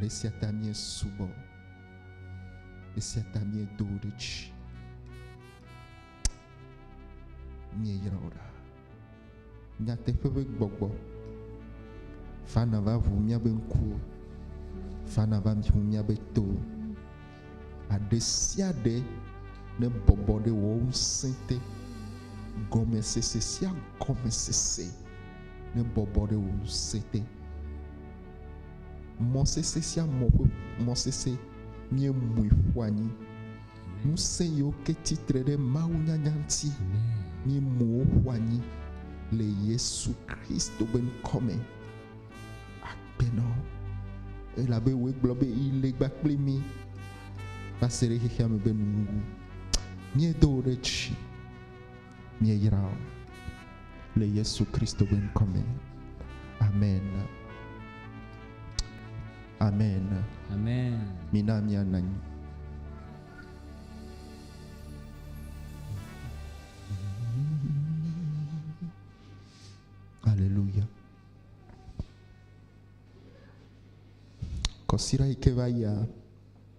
Le esia ta míesubɔ. Le esia ta míedo wò ɖe dzi. Míeyra wò ɖa. Nyateƒe ƒe gbɔgbɔ, va nàva ʋu míaƒe ŋkuwo, va nàva ʋu míaƒe towo. Aɖe sia ɖe nebɔbɔ ɖe wò ŋusẽ te. Gɔmesese sia gɔmesese nebɔbɔ ɖe wò ŋusẽ te. Mɔ sesẽ sia mɔ ƒe mɔ sesẽ míemui ƒu anyi. Ŋusẽ yiwo ke tsitre ɖe mawunyanya ŋuti míemu wo ƒu anyi le Yesu Kristo ƒe ŋkɔ me. Akpe na wò elabe wòe gblɔ be yi legba kpli mí va se ɖe xexea me ƒe nuwuwu. Míedo wò ɖe dzi, míeyra wò le Yesu Kristo ƒe ŋkɔ me. Amen. Amen. Amen. Mina míanɔ anyi. Aleluya. Kɔsiɖa yi ke va yia,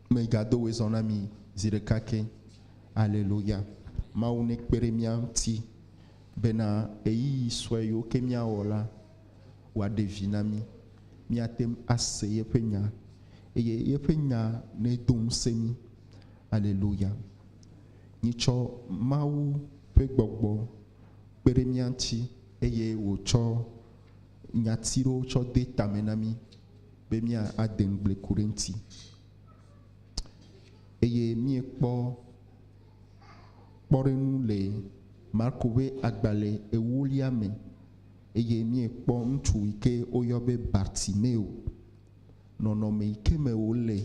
megado wòezɔ na mi zi ɖeka ke. Aleluya. Mawu nekpe ɖe mía ŋuti bena ɣeyiɣi sue yiwo ke míawɔ la, wòaɖe vi na mí. Míate ŋu ase yeƒe nya eye yeƒe nya nedo ŋusẽ mí. Aleluya. Nyitsɔ Mawu ƒe gbɔgbɔ kpe ɖe mía ŋuti eye wòtsɔ nyati ɖewo tsɔ de tame na mí be míade ŋugble ku ɖe eŋuti. Eye míekpɔ kpɔɖeŋu le Marko ƒe agbalẽ ewolia me eye míekpɔ ŋutsu yi ke woyɔ be Bartimeo, nɔnɔme yi ke me wòle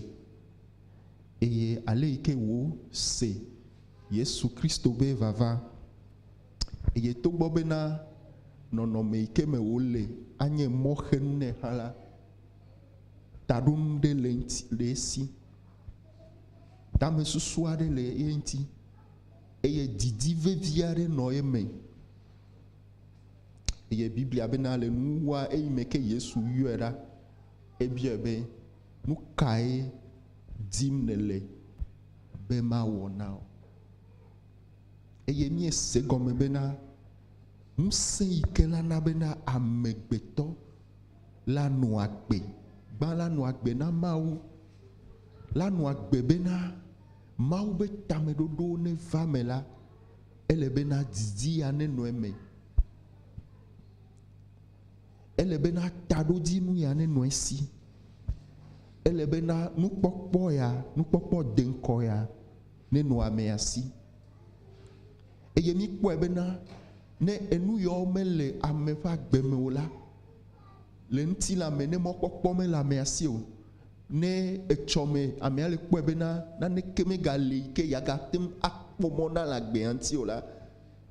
eye ale yi ke wòse Yesu Kristo ƒe vava. Eye togbɔ bena nɔnɔme yi ke me wòle anye mɔxenu nɛ hã la, taɖonu ɖe le eŋuti, le esi. Tamesusu aɖe le ye ŋuti eye didi vevi aɖe nɔ eme. Eye Biblia bena le nuwuwua eyi me ke Yesu yɔe ɖa, ebiɔe be, Nu kae dim nèle be mawɔ na wò? Eye míese egɔme bena ŋusẽ yi ke la na bena amegbetɔ la nɔa agbe, gbã la nɔa agbe na Mawu, la nɔa agbe bena Mawu be tameɖoɖowo neva eme la, ele bena didi ya nenɔ eme. Ele bena taɖodzinu ya nenɔ esi. Ele bena nukpɔkpɔ ya, nukpɔkpɔ deŋkɔ ya nenɔ amea si. Eye míkpɔe bena ne enu yawo mele ame ƒe agbe me o la, le ŋutilã me ne mɔkpɔkpɔ mele amea si o, ne etsɔme amea le kpɔe bena naneke megali yi ke yeagate ŋu akpɔ mɔ na le agbea ŋuti o la,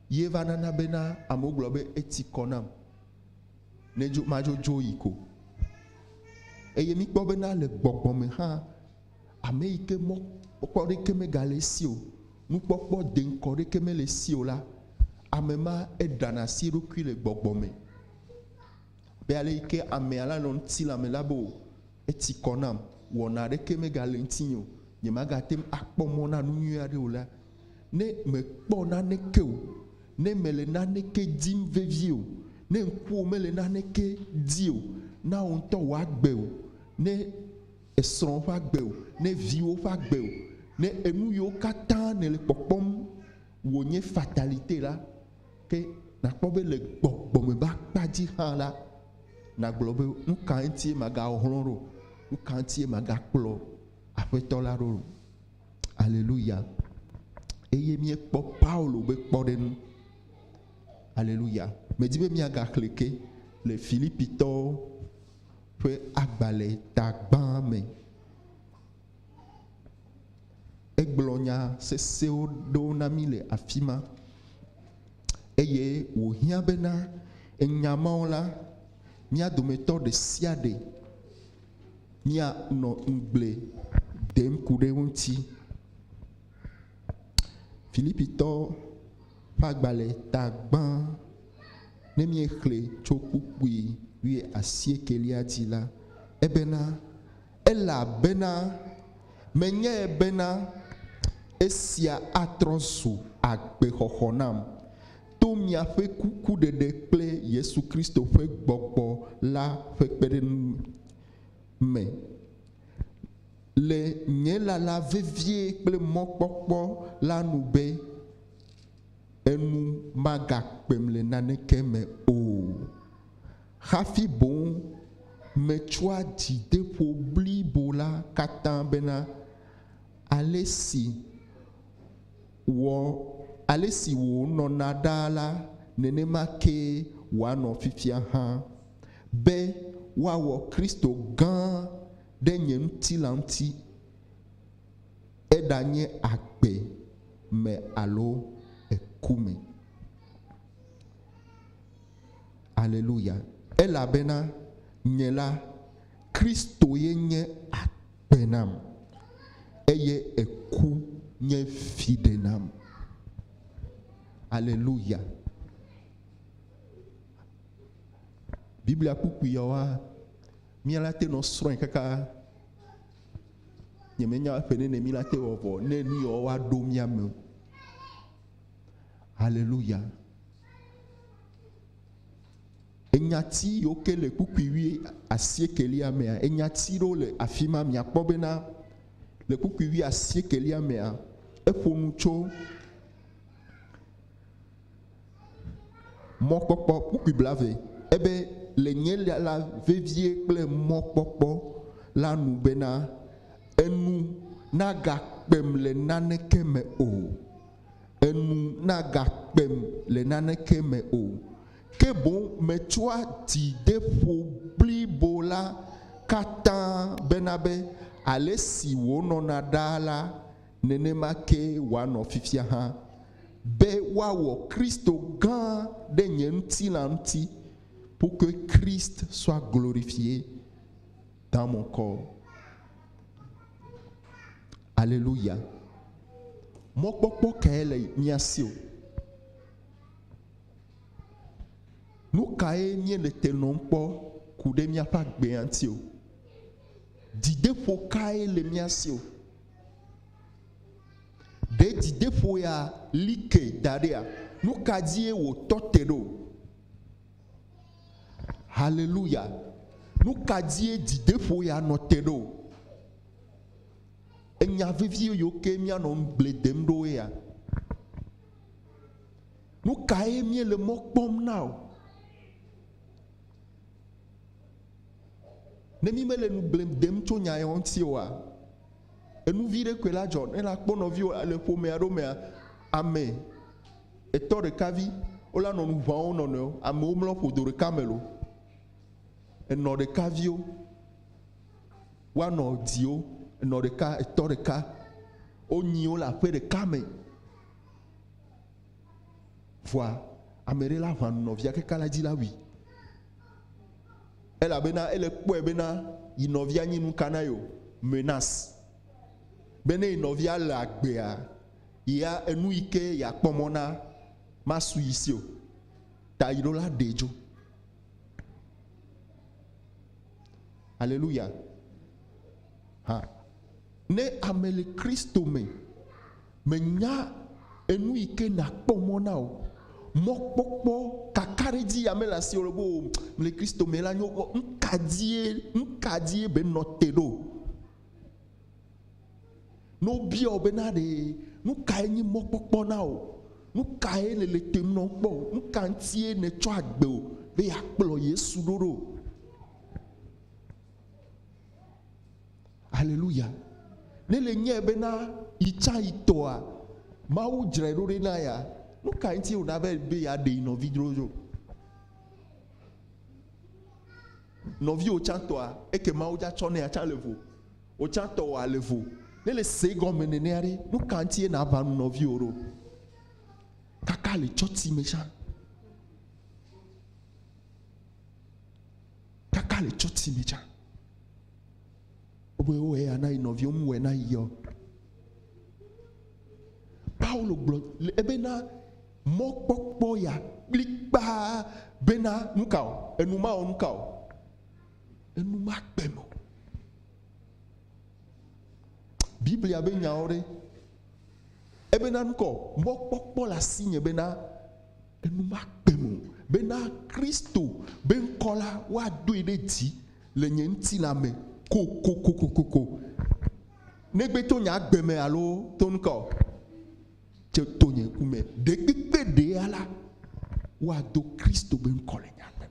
ye va nana bena amewo gblɔ be eti kɔ nam, ne dzo madzodzo yi ko. Eye míkpɔ bena le gbɔgbɔ me hã, Ame yi ke mɔkpɔkpɔ ɖeke megale esi o, nukpɔkpɔ deŋkɔ ɖeke mele esi o la, ame ma eɖana asi eɖokui le gbɔgbɔ me. Be ale yi ke amea la nɔ ŋutilã me la be o, eti kɔ nam, wɔna aɖeke megale ŋutinye o, nyemagate ŋu akpɔ mɔ na nu nyui aɖe o la, ne mèkpɔ naneke o, ne mèle naneke dim vevie o, ne ŋkuwò mele naneke di o, na wò ŋutɔ wò agbe o, ne esrɔ̃ ƒe agbe o, ne viwò ƒe agbe o, ne enu yiwo katã nèle kpɔkpɔm wònye fatalité la, ke nàkpɔ be le gbɔgbɔme ƒe akpa dzi hã la, nàgblɔ be, Nu ka ŋutie magahlɔ̃ ɖo? Nu ka ŋutie magakplɔ Aƒetɔ la ɖo? Aleluya! Eye míekpɔ Paulo be kpɔɖeŋu. Aleluya! Medi be míagaxlẽ ke le Filipitɔwo ƒe agbalẽ ta gbã me. Egblɔ nya sesẽwo ɖewo na mí le afi ma eye wòhiã bena enya mawo la, mía dometɔ ɖe sia ɖe míanɔ ŋugble dem ku ɖe eŋuti. Filipitɔ ƒe agbalẽ ta gbã, ne míexlẽ tso kpukpui wuiasiekelia dzi la, ebena, Elabena menyae bena esia atrɔ zu agbexɔxɔ nam to miaƒe kukuɖeɖe kple Yesu Kristo ƒe Gbɔgbɔ la ƒe kpeɖeŋu me. Le nye lala vevie kple mɔkpɔkpɔ la nu be enu magakpem le naneke me o. Hafi boŋ metsɔa dzideƒo blibo la katã bena, ale si wɔ, ale si wònɔna ɖaa la, nenema kee wòanɔ fifia hã, be woawɔ Kristo gã ɖe nye ŋutilã ŋuti, eɖanye agbe me alo eku me. Aleluya! Elabena nye la, Kristo ye nye agbe nam, eye eku nye viɖe nam. Aleluya! Biblia kpukpui yawoa, mía la te nɔ srɔ̃e kaka. Nyemenya eƒe nene mí la te wɔ vɔ ne nu yawo woaɖo mía me o. Aleluya! Enyati yiwo ke le kpukpui wui asiekelia mea, enyati ɖewo le afi ma miakpɔ bena le kpukpui wui asiekelia mea, eƒo nu tso mɔkpɔkpɔ kpukpui blave ebe le nye la vevie kple mɔkpɔkpɔ la nu bena enu nagakpem le naneke me o. Enu nagakpem le naneke me o, ke boŋ metsɔa dzideƒo blibo la katã bena be ale si wònɔna ɖaa la, nenema kee wòanɔ fifia hã, be woawɔ Kristo gã ɖe nye ŋutilã ŋuti, pour que Christ soit glorifié dans mon corps. Aleluya. Mɔkpɔkpɔ kae le mía si o? Nu kae míele te nɔm kpɔ ku ɖe míaƒe agbea ŋuti o? Dzideƒo kae le mía si o? Ɖe dzideƒo ya li ke da ɖia? Nu ka dzie wòtɔ te ɖo? Haleluya! Nu ka dzie dzideƒo ya nɔ te ɖo? Enya vevi yiwo ke míanɔ ŋugble dem ɖo ya. Nu kae míele mɔ kpɔm na o? Ne mí mele ŋugble dem tso nya ya ŋuti oa, enu vi ɖe koe la dzɔ. Ne la kpɔ nɔviwo le ƒome aɖewo mea, ame etɔ ɖeka vi wola nɔ nu ʋãm wo nɔnɔewo. Amewo mlɔ ƒodo ɖeka me lo. Enɔ ɖeka viwo. Woanɔ dziwo, enɔ ɖeka, etɔ ɖeka, wonyi wo le aƒe ɖeka me. Vɔa ame ɖe la ʋã nu nɔvia kaka la dzi la wui. Elabena ele kpɔe bena yi nɔvia nyi nuka na ye o, menace. Be ne yi nɔvia le agbea, yea enu yi ke yeakpɔ mɔ na masu yi si o. Ta yi ɖo la ɖe dzo. Aleluya. Ha. Ne ame le Kristo me, menya enu yi ke nakpɔ mɔ na o. Mɔkpɔkpɔ kakaɖedzi ya mele asiwò le be o le Kristo me la nyo. Nuka dzie, nuka dzie be nɔ te ɖo? Ne wobia wò bena ɖe nukae nye mɔkpɔkpɔ na wò? Nukae nèle tem nɔm kpɔ o? Nuka ŋutie nètsɔ agbe wò be yeakplɔ Yesu ɖo ɖo? Aleluya. Ne le nyae bena yi tsã yi tɔa, Mawu dzrae ɖo ɖe na ya, nuka ŋutie wòna be be yeaɖe yi nɔvi dzrodzro? Nɔviwò tsã tɔa, eke Mawu dza tsɔ nɛa tsã le vo. Wò tsã tɔwòa le vo. Ne le se gɔme nenea ɖe, nuka ŋutie nàʋã nu nɔviwò ɖo? Kaka le tsɔtsi me tsã. Kaka le tsɔtsi me tsã. Wobe wowɔe ya na yi nɔviwo mu wɔe na yi yɔ. Paulo gblɔ ebena mɔkpɔkpɔ ya kplikpaa bena nuka o? Enu ma wɔ nuka o? Enu ma kpem o. Biblia be nyawo ɖe. Ebena nukɔ mɔkpɔkpɔ le asinye bena enu makpem o, bena Kristo be ŋkɔ la woadoe ɖe dzi le nye ŋutilã me kokokokokoko. Negbe to nye agbe me alo to nukɔ tse to nye ku me. Ɖekpekpe ɖea la, woado Kristo be ŋkɔ le nye agbe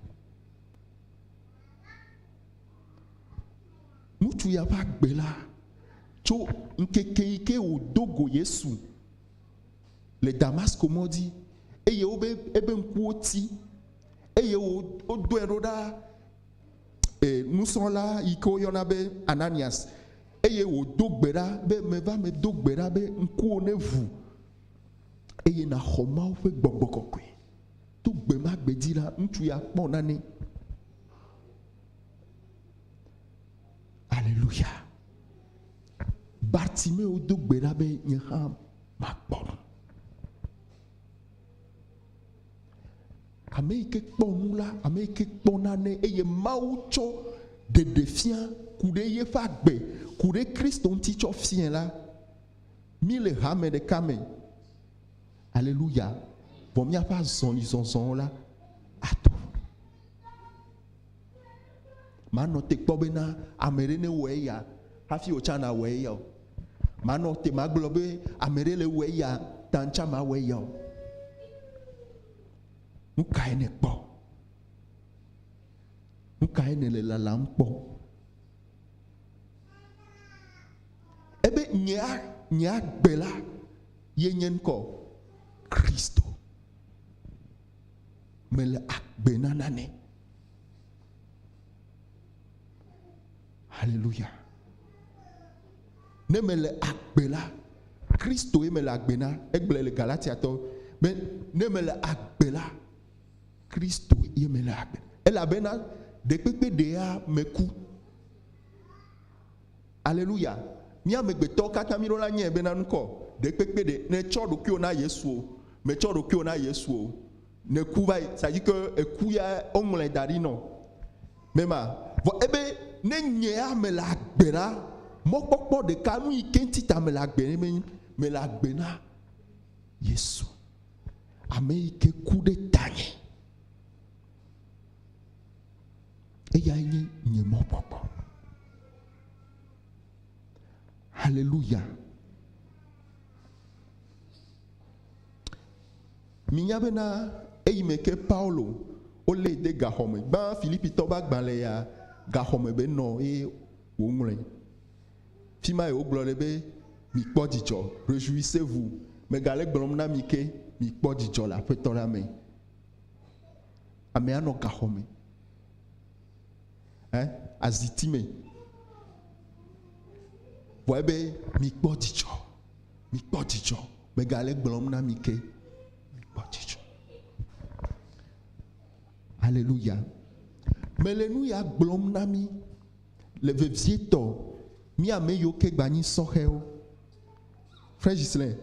me. Ŋutsu ya ƒe agbe la, tso ŋkeke yi ke wòdo go Yesu le Damasko mɔ dzi eye wobe ebe ŋkuwo ti eye wodɔe ɖo ɖa e, nusrɔ̃la yi ke woyɔna be Ananias eye wòdo gbe ɖa be meva medo gbe ɖa be ŋkuwò neʋu eye nàxɔ Mawu ƒe gbɔgbɔ kɔkɔe. To gbe ma gbe dzi la, ŋutsu ya kpɔ nane. Aleluya. Bartimeo do gbe ɖa be nye hã makpɔ nu. Ame yi ke kpɔ nu la, ame yi ke kpɔ nane eye Mawu tsɔ ɖeɖe fia ku ɖe yeƒe agbe, ku ɖe Kristo ŋuti tsɔ fiae la, mí le hame ɖeka me. Aleluya. Vɔ míaƒe azɔlizɔzɔwo la ato. Manɔ te kpɔ bena ame ɖe newɔ eya hafi wò tsã nàwɔ eya o. Manɔ te magblɔ be ame ɖe le wɔ eya ta ŋtsã mawɔ eya o. Nu kae nèkpɔ? Nu kae nèle lalam kpɔ? Ebe nye, nye agbe la ye nye ŋkɔ Kristo. Mele agbe na nane. Haleluya. Ne mele agbe la, Kristo ye mele agbe na. Egblɔe le Galatiatɔ be ne mele agbe la, Kristo ye mele agbe. Elabena ɖekpekpe ɖea meku. Aleluya. Mía amegbetɔwo katã míɖo la nyae bena nukɔ ɖekpekpe ɖe nètsɔ ɖokuiwò na Yesu o, mètsɔ ɖokuiwò na Yesu o, nèku va yi, c'est-à-dire que eku ya woŋlɔe da ɖi nɔ. Mema? Vɔ ebe ne nyea mele agbe la, mɔkpɔkpɔ ɖeka nu yi ke ŋuti ta mele agbe ne menye mele agbe na Yesu, ame yi ke ku ɖe tanye. Eyae nye nye mɔkpɔkpɔ. Haleluya. Minya bena eyime ke Paulo wolée de gaxɔme, gbã Filipitɔwo ƒe agbalẽ ya gaxɔme be nɔ ye wòŋlɔe. Fi ma ye wogblɔ ɖe be, Mikpɔ dzidzɔ, réjouissez-vous. Megale gblɔm na mi ke, mikpɔ dzidzɔ le Aƒetɔ la me. Amea nɔ gaxɔme. Ɛ, aziti me. Vɔ ebe, mikpɔ dzidzɔ, mikpɔ dzidzɔ. Megale gblɔm na mi ke, mikpɔ dzidzɔ. Aleluya. Mele nu ya gblɔm na mi le vevietɔ mi ame yiwo ke gba nyi sɔhɛwo. Frère Ghislain,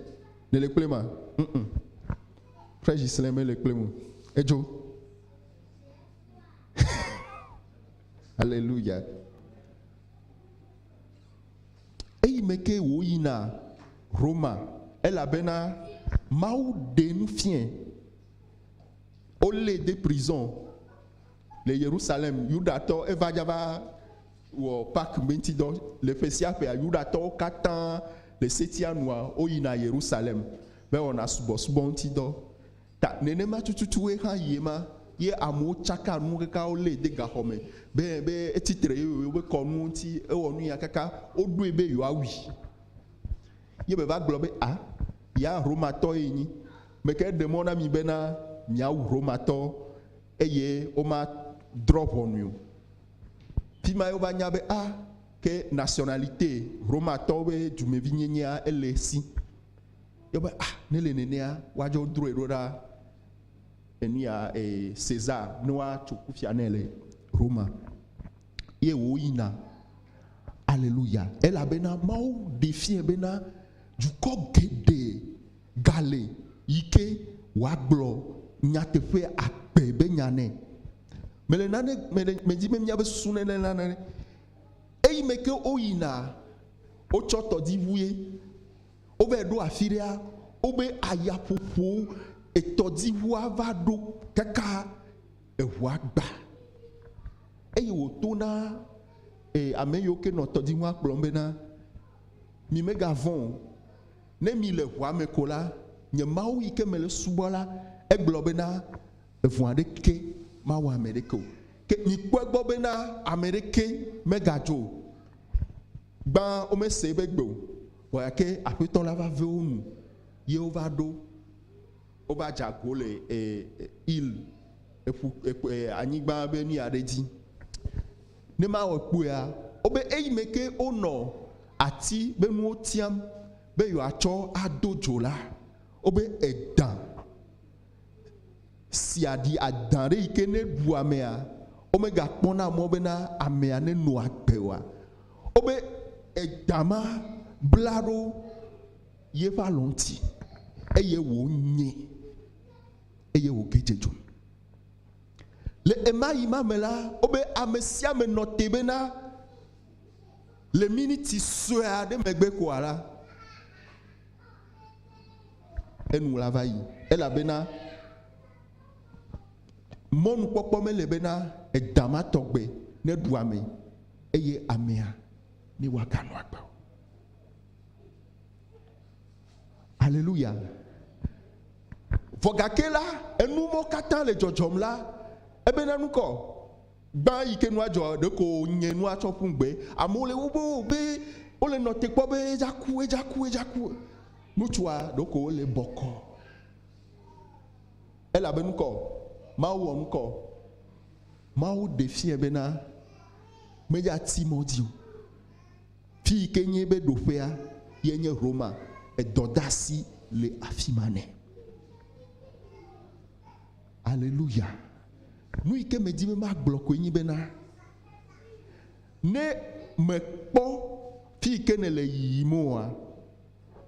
nèle kple ma? Mm-mm. Frère Ghislain mele kple mo. Edzo. Alléluia. Eyi me ke wòyina Roma elabena Mawu ɖe nu fiɛ. Wolée de prison le Yerusalem. Yudatɔ eva dza va wɔ Pâques be ŋuti dɔ. Le ƒe sia ƒea, Yudatɔwo katã le setia nua woyina Yerusalem be wɔna subɔsubɔ ŋuti dɔ. Ta nenema tututue hã yi ema ye amewo tsaka nu kaka wolée de gaxɔ me be be etsi tre ye wobe kɔnuwo ŋuti ewɔ nu ya kaka woɖoe be yewoawui. Ye be va gblɔ be a ya Romatɔ ye nyi. Meke eɖe mɔ na mi bena miawu Romatɔ eye woma drɔ ʋɔnui o. Fima ye wova nya be a ke nationalité Romatɔwo be dumevinyenyea ele esi. Ye be ah ne le nenea woadzo droe ɖo ɖa enu ya e César ne woatso kufia nɛ le Roma. Ye woyina. Aleluya. Elabena Mawu ɖe fiɛ bena dukɔ geɖe gale yi ke wòagblɔ nyateƒe agbe be nya nɛ. Mele nane mele medi be míabe susu nene nane. Eyi me ke woyina. Wotsɔ tɔdziʋu ye wova ɖo afi ɖea, wobe ayaƒoƒo etɔdziʋua va ɖo kaka eʋua gba. Eye wòto na e, ame yiwo ke nɔ tɔdziʋua kplɔm bena, Mi megavɔ̃ o. Ne mi le ʋua me ko la, nye Mawu yi ke mele subɔ la, egblɔ bena, Evɔ̃ aɖeke mawɔ ame ɖeke o. Ke mikpɔ egbɔ bena ame ɖeke megadzo o. Gbã womese eƒe gbe o, vɔ gake Aƒetɔ la va ve wo nu ye wova ɖo, wova dze ago le e, il, eƒu, e, anyigba be nu ya ɖe dzi. Ne mawɔ kpuia, wobe eyime ke wonɔ ati be nuwo tiam be yewoatsɔ ado dzo la, wobe edã si aɖi adã ɖe yi ke ne ɖu amea, womegakpɔna mɔ bena amea neno agbe oa. Wobe edã ma bla ɖo yeƒe alɔ ŋuti eye wònyè eye wòge dze dzo. Le emayi ma me la, wobe ame sia ame nɔ te bena le miniti sue aɖe megbe koa la, enu la va yi elabena mɔnukpɔkpɔ mele bena edã ma tɔgbe neɖu ame eye amea ne wòaganɔ agbe o. Aleluya. Vɔ gake la, enu mɔ katã le dzɔdzɔm la, ebena nukɔ gbã yi ke nua dzɔ ɖeko nye nua tsɔ ƒu gbe. Amewo le wobe wo be wole nɔ te kpɔ be edza ku, edza ku, edza ku. Ŋutsua ɖeko wole bɔkɔ. Elabe nukɔ Mawu wɔ nukɔ. Mawu ɖe fiɛ bena medza ti mɔ dzi o. Fi yi ke nye be ɖoƒea ye nye Roma, edɔdasi le afima nɛ. Aleluya. Nu yi ke medi be magblɔ koe nyi bena, ne mekpɔ fi yi ke nèle yiyim oa,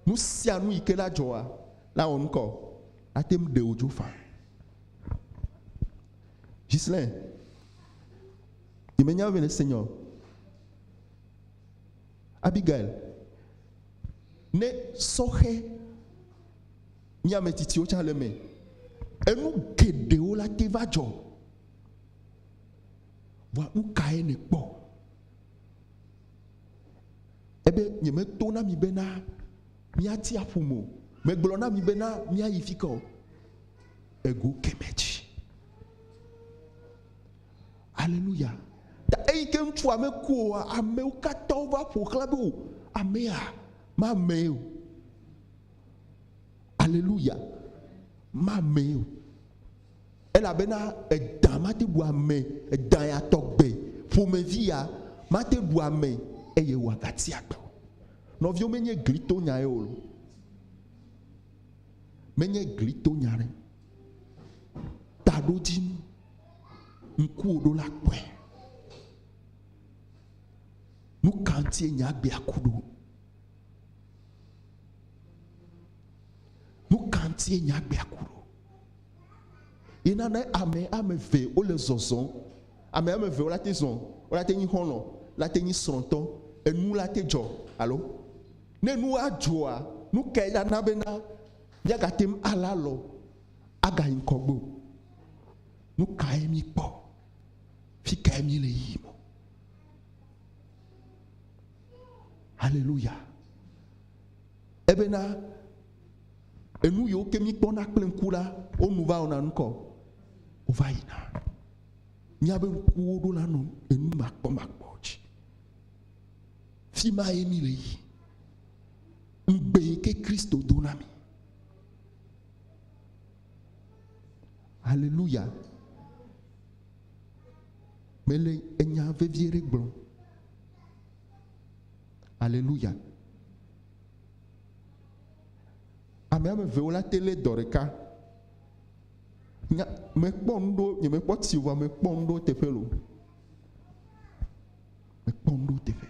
nu sia nu yi ke la dzɔa, la wɔ nukɔ, ate ŋu ɖe wò dzo faa. Ghislain, nyemenya be nèse nya o. Abigail, ne sɔhɛ mía ame tsitsiwo tsã le eme, enu geɖewo la te va dzɔ. Vɔa nu kae nèkpɔ? Ebe nyemeto na mi bena míati aƒum o. Megblɔ na mi bena míayi fika o? Ego kemɛ dzi. Aleluya. Ta eyi ke ŋutsua meku oa, amewo katã wova ƒo xlã be o, amea mamee o. Aleluya. Mamee o. Elabena edã mate ɖu ame, edã ya tɔgbe, ƒomevi ya mate ɖu ame eye wòagati agbe o. Nɔviwo menye glitonyae o. Menye glitonya ɖe. Taɖodzinu ŋkuwò ɖo la kpɔe. Nu ka ŋutie nye agbea ku ɖo? Nu ka ŋutie nye agbea ku ɖo? Ye na ne ame ame eve wole zɔzɔm, ame ame eve wola te zɔ, wola te nyi xɔlɔ̃, la te nyi srɔ̃tɔ, enu la te dzɔ alo ne nu adzɔa, nu kae la na bena míagate ŋu alé alɔ agayi ŋgɔgbe o? Nu kae míkpɔ? Fi kae míele yiyim o? Haleluya. Ebena enu yiwo ke míkpɔna kple ŋku la, wo nu va wɔna nukɔ, wova yina. Míabe ŋkuwo ɖo la nɔ enu makpɔmakpɔ dzi. Fi ma ye mi le yi. Ŋugbe yi ke Kristo do na mi. Haleluya. Mele enya vevie ɖe gblɔm. Haleluya. Ame ame evewo la te lé dɔ ɖeka. Nya, mekpɔ nu ɖo, nye mekpɔ tsi o, vɔ mekpɔ nu ɖo teƒe lo. Mekpɔ nu ɖo teƒe.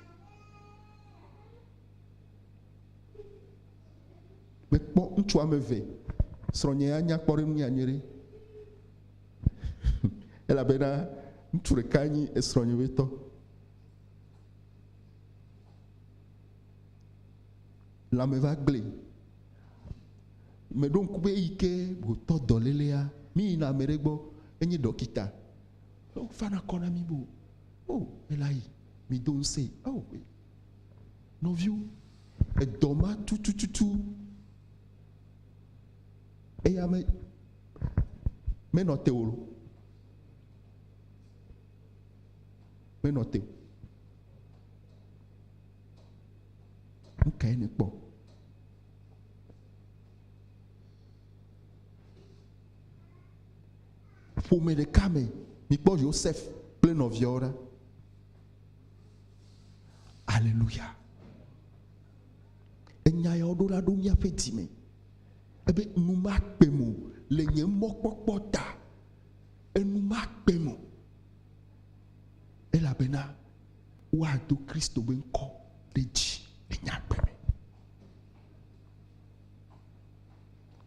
Mekpɔ ŋutsu ame eve. Srɔ̃nye ya nya kpɔ ɖe nu ya nyuie ɖe. Elabena ŋutsu ɖeka nyi esrɔ̃nye be tɔ. Lãme va gblẽ. Meɖo ŋku be eyi ke wòtɔ dɔlélea, mí yina ame ɖe gbɔ, enye ɖɔkita. Wofana kɔ na mí be o, o, ela yi, mido ŋusẽe. O, nɔviwo, edɔ ma tutututu eya me menɔ te o. Menɔ te o. Nu kae nèkpɔ? Ƒome ɖeka me, mikpɔ Yosef kple nɔviawo ɖa. Aleluya. Enya ya woɖo la ɖo míaƒe dzi me. Ebe nu makpem o le nye mɔkpɔkpɔ ta. Enu makpem o. Elabena woado Kristo be ŋkɔ ɖe dzi le nye agbe me.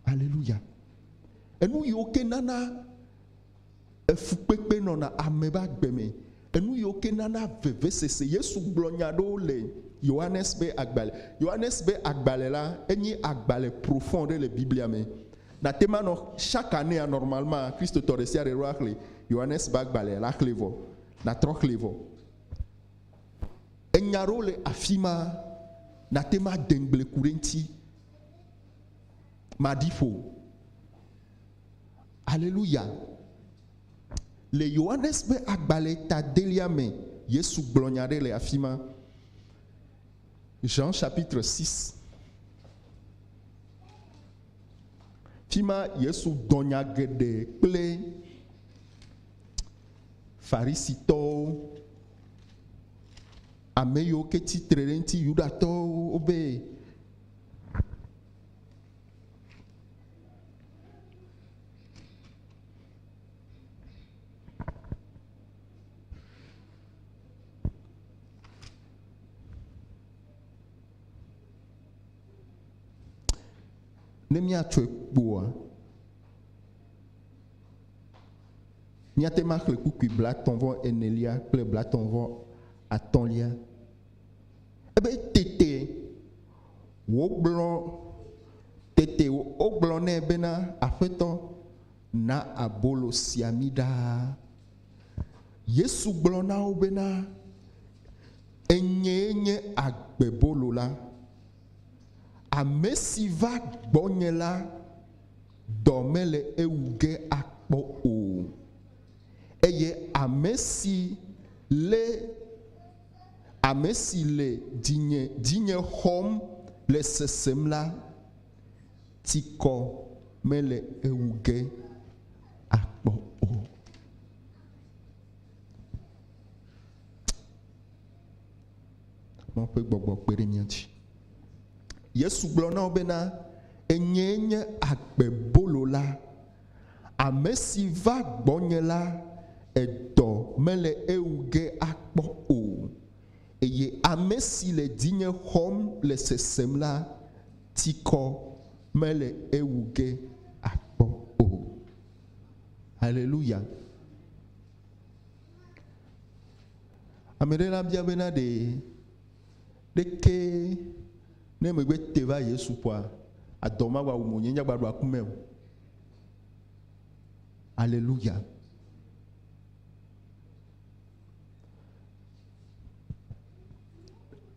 Aleluya. Enu yiwo ke nana efukpekpe nɔna ame be agbe me, enu yiwo ke nana vevesese. Yesu gblɔ nya ɖewo le Yohanes be agbalẽ. Yohanes be agbalẽ la, enye agbalẽ profond ɖe le Biblia me. Nate ma nɔ chaque année normalement Kristotɔ ɖe sia ɖe ɖo axlẽ Yohanes be agbalẽ la xlẽ vɔ. Natrɔ xlẽ vɔ. Enya ɖewo le afi ma nate ma de ŋugble ku ɖe eŋuti. Maɖi ƒo. Aleluya. Le Yohanes ƒe agbalẽ ta delia me, Yesu gblɔ nya ɖe le afi ma. Jean chapitre 6. Fi ma Yesu dɔ nya geɖe kple Farisitɔwo, ame yiwo ke tsitre ɖe eŋuti, Yudatɔwo, wobe Ne míatsɔe kpoa, míate ŋu axlẽ kpukpui blaetɔ̃ vɔ enelia kple blaetɔ̃ vɔ atɔ̃lia. Ebe tete wògblɔ tete wogblɔ nɛ bena, Aƒetɔ, na abolo sia mí ɖaa. Yesu gblɔ na wo bena, Enyee nye agbebolo la. Ame si va gbɔnye la, dɔ mele ewu ge akpɔ o, eye ame si le ame si le dzinye dzinye xɔm le sesem la, tsikɔ mele ewu ge akpɔ o. Mawu ƒe gbɔgbɔ kpe ɖe mía ŋuti. Yesu gblɔ na wo bena, Enyee nye agbebolo la. Ame si va gbɔnye la, edɔ mele ewu ge akpɔ o, eye ame si le dzinye xɔm le sesem la, tsikɔ mele ewu ge akpɔ o. Haleluya! Ame ɖe la bia bena ɖe ɖeke ne megbe te va Yesu kpɔa, adɔ ma gba wu mo nye nya gba ɖu akume o. Aleluya.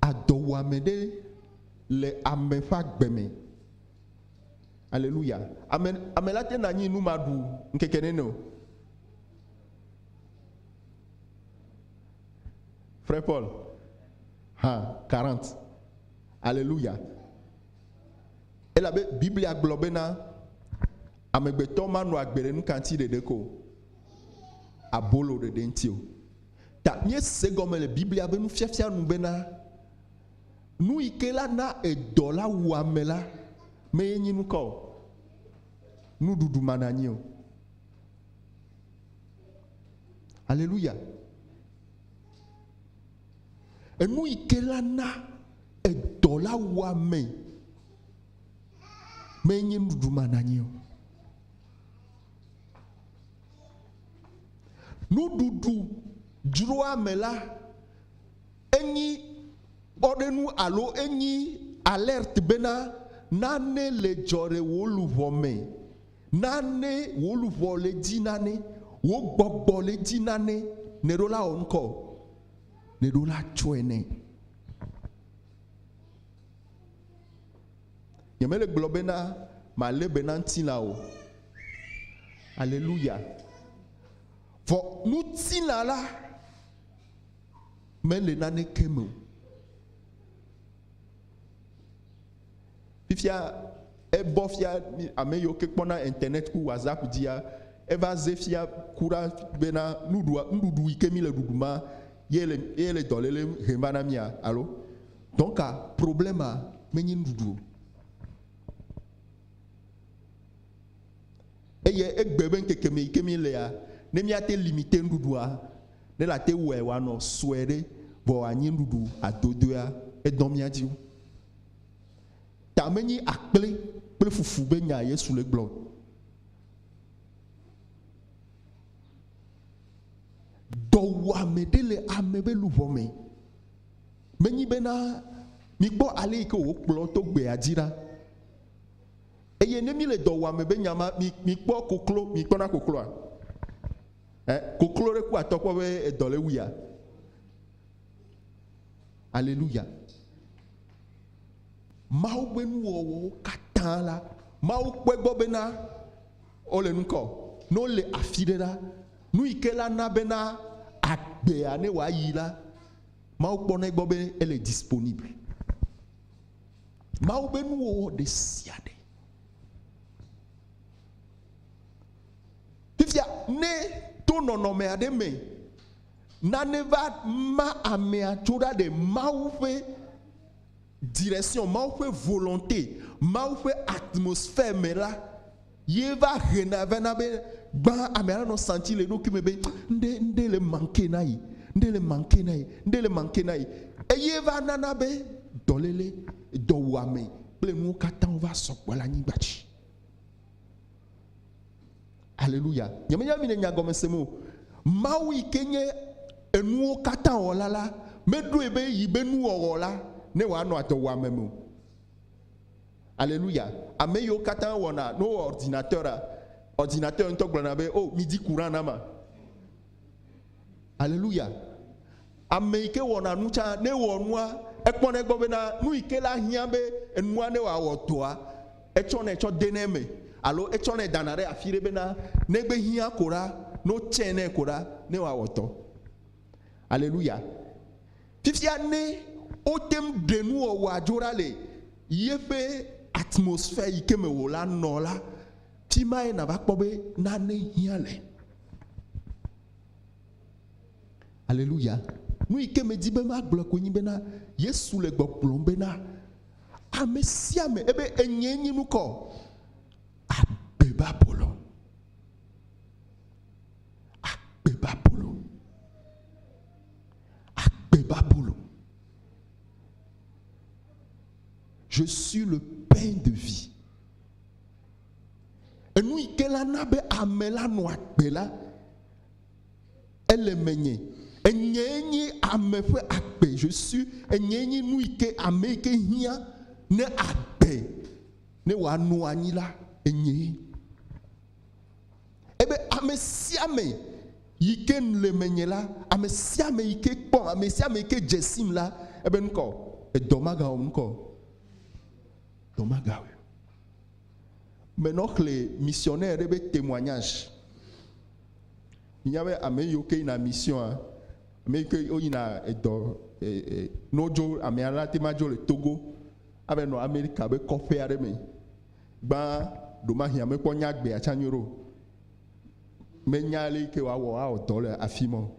Adɔwuame ɖe le ame ƒe agbe me. Aleluya. Ame, ame la te na anyi nu ma ɖu ŋkeke nene o. Frère Paul, hã 40. Aleluya. Elabe Biblia gblɔ bena amegbetɔ manɔ agbe ɖe nuka ŋuti ɖeɖe ko o, abolo ɖeɖe ŋuti o. Ta míese gɔme le Biblia be nufiafia nu bena nu yi ke la na edɔ la wu ame la meye nyi nuka o, nuɖuɖu mananyi o. Aleluya. Enu yi ke la na edɔ la wu ame menye nuɖuɖu ma nanyi o. Nuɖuɖu dzroame la enyi kpɔɖenu alo enyi alerte bena nane le dzɔ ɖe wò luʋɔ me, nane wò luʋɔ le dzi nane, wò gbɔgbɔ le dzi nane, nèɖo la wɔ ŋkɔ, nèɖo la tsɔe nɛ. Nyemele gblɔ bena malé be na ŋutilã o. Aleluya. Vɔ ŋutilã la mele naneke me o. Fifia ebɔ fia ame yiwo ke kpɔna internet ku WhatsApp dzia, eva ze fia ku ɖa bena nuɖua nuɖuɖu yi ke mi le ɖuɖu ma ye le ye le dɔléle hem va na mia alo. Donc problème menye nuɖuɖu o. Eye egbe be ŋkeke me yi ke mi lea, ne míate limite nuɖuɖua, ne la te wɔe wòanɔ sue ɖe, vɔ wòanyi nuɖuɖu adodoea, edɔ mía dzi wu. Ta menye akple kple fufu be nya Yesu le gblɔ o. Dɔwuame ɖe le ame be luʋɔ me. Menyi bena mikpɔ ale yi ke wòkplɔ to gbea dzi ɖa. Eye ne mi le dɔwuame be nya ma, mi mikpɔ koklo, mikpɔna kokloa? Eh, koklo ɖe ku atɔ kpɔ be edɔ le wuia? Aleluya. Mawu ƒe nuwɔwɔwo katã la, Mawu kpɔe gbɔ bena wole ŋkɔ. Ne wole afi ɖe la, nu yi ke la na bena agbea ne wòayi la, Mawu kpɔnɛ gbɔ be ele disponible. Mawu ƒe nuwɔwɔ ɖe sia ɖe. Fifia ne to nɔnɔme aɖe me nane va ma amea tso ɖa ɖe Mawu ƒe direction, Mawu ƒe volonté, Mawu ƒe atmosphère me la, ye va hena vena be gbã amea nanɔ senti le eɖokui me be ŋɖe ŋɖe le manque na yi, ŋɖe le manque na yi, ŋɖe le manque na yi. Eye va nana be dɔléle, dɔwuame kple nuwo katã va sɔgbɔ le anyigba dzi. Aleluya. Nyemenya mi le nya gɔme sem o. Mawu yi ke nye enuwo katã wɔla la, meɖoe be yi be nuwɔwɔ la ne wòanɔ adɔwuame me o. Aleluya. Ame yiwo katã wɔna ne wowɔ ordinateur a, ordinateur ŋutɔ gblɔna be, oh, midi courant na ma. Aleluya. Ame yi ke wɔna nu tsã, ne ewɔ nua, ekpɔnɛ gbɔ bena nu yi ke la hiã be enua ne wòawɔ dɔa, etsɔnɛ tsɔ denɛ eme alo etsɔnɛ dana ɖe afi ɖe bena negbe hiã ko ɖa, ne wotsɛ nɛ ko ɖa, ne wòawɔ dɔ. Aleluya. Fifia ne wote ŋu ɖe nuwɔwɔa dzo ɖa le yeƒe atmosphère yi ke me wòla nɔ la, fi mae nàva kpɔ be nane hiã le. Aleluya. Nu yi ke medi be magblɔ koe nyi bena Yesu le gbɔgblɔm bena ame sia ame ebe enyee nyi nukɔ agbe be abolo. Agbe be abolo. Agbe be abolo. Je suis le pain de vie. Enu yi ke la na be ame la nɔ agbe la, ele menye. Enyee nye ame ƒe agbe. Je suis, enyee nye nu yi ke ame yi ke hiã ne agbe ne wòanɔ anyi la, enyee. Ebe ame sia ame yi ke le menye la, ame sia ame yi ke kpɔm, ame sia ame yi ke dze sim la, ebe nukɔ, edɔ magawɔ nukɔ, dɔ magawɔe. Menɔ xlẽ missionnaire ɖe be témoignage. Minya be ame yiwo ke yina mission-a, ame yi ke woyina edɔ ne wodzo amea la te ma dzo le Togo ava nɔ Amerika be kɔƒe aɖe me. Gbã ɖomahia mekpɔ nya gbea tsã nyuie ɖo. Menya ale yi ke woawɔ awɔ dɔ le afi ma o.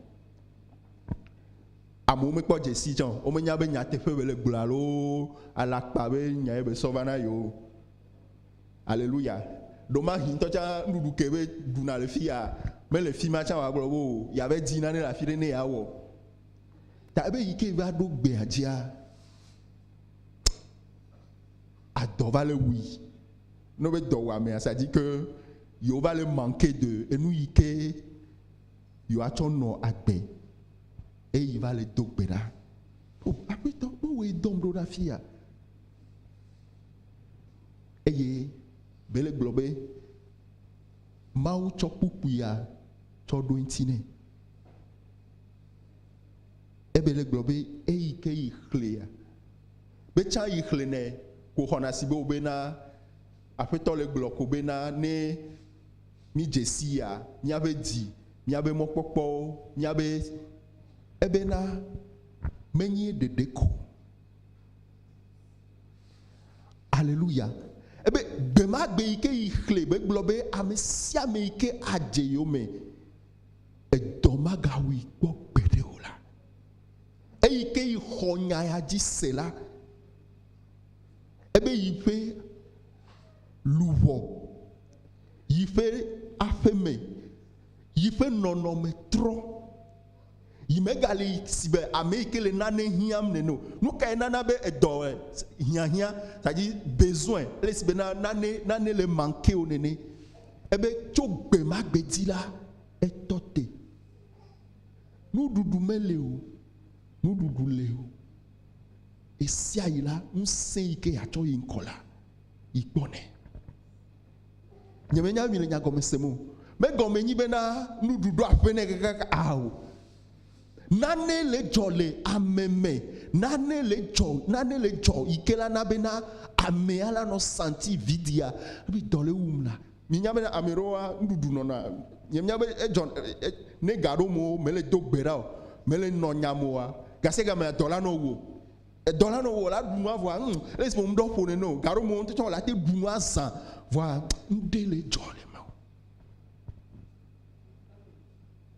Amewo mekpɔ dzesi tsã o. Womenya be nyateƒe be le gblɔ alo alakpa be nya ye be sɔ va na yewo. Aleluya. Ɖomahi ŋutɔ tsã nuɖuɖu ke be ɖuna le fi ya mele fi ma tsã wòagblɔ be o yeave di nane le afi ɖe ne yeawɔ. Ta ebe yi ke va ɖo gbea dzia, adɔ va le wui. Ne wobe dɔwɔamea, ça dit que yewo va le manquer de enu yi ke yewoatsɔ nɔ agbe eye yi va le do gbe ɖa. O Aƒetɔ, mewɔe dɔm ɖo ɖe afi ya. Eye be le gblɔ be Mawu tsɔ kpukpuia tsɔ ɖo eŋuti nɛ. Ebe le gblɔ be eyi ke yi xlẽa, be tsã yi xlẽnɛ ko xɔna si be wo bena Aƒetɔ le gblɔ ko bena ne mi dze si ya, míaƒe dzi, míaƒe mɔkpɔkpɔwo, míaƒe ebena menye ɖeɖe ko. Aleluya. Ebe gbe ma gbe yi ke yi xlẽ be gblɔ be ame sia ame yi ke adze yome edɔ magawui kpɔ gbeɖe o la. Eyi ke yi xɔ nya ya dzi se la, ebe yi ƒe luʋɔ, yi ƒe aƒeme, yi ƒe nɔnɔme trɔ. Yi megali si be ame yi ke le nane hiãm nene o. Nu kae nana be edɔ hiahiã, c'est-à-dire besoin, ele si be na nane nane le manquer o nene. Ebe tso gbe ma gbe dzi la, etɔ te. Nuɖuɖu mele o, nuɖuɖu le o. Ɣesiaɣi la, ŋusẽ yi ke yeatsɔ yi ŋkɔ la, yi kpɔnɛ. Nyemenya be mi le nya gɔme sem o. Megɔme nyi bena nuɖuɖu ɖo aƒe nɛ kakaka ao. Nane le dzɔ le ame me, nane le dzɔ, nane le dzɔ yi ke la na bena amea la nɔ santi vidia be dɔ le wum la. Minya bena ame ɖewoa nuɖuɖu nɔna, nye menya be edzɔ ne ga ɖo mo mele do gbe ɖa o, mele nɔ nya mo oa, gasiagamea dɔ la nɔ wu o. Edɔ la nɔ wò la ɖu nua vɔa ŋ ele esime ŋdɔ ƒo nene o. Gaɖo mo ŋutɔ tsã la te ɖu nua zã vɔa ŋɖe le dzɔ le me o.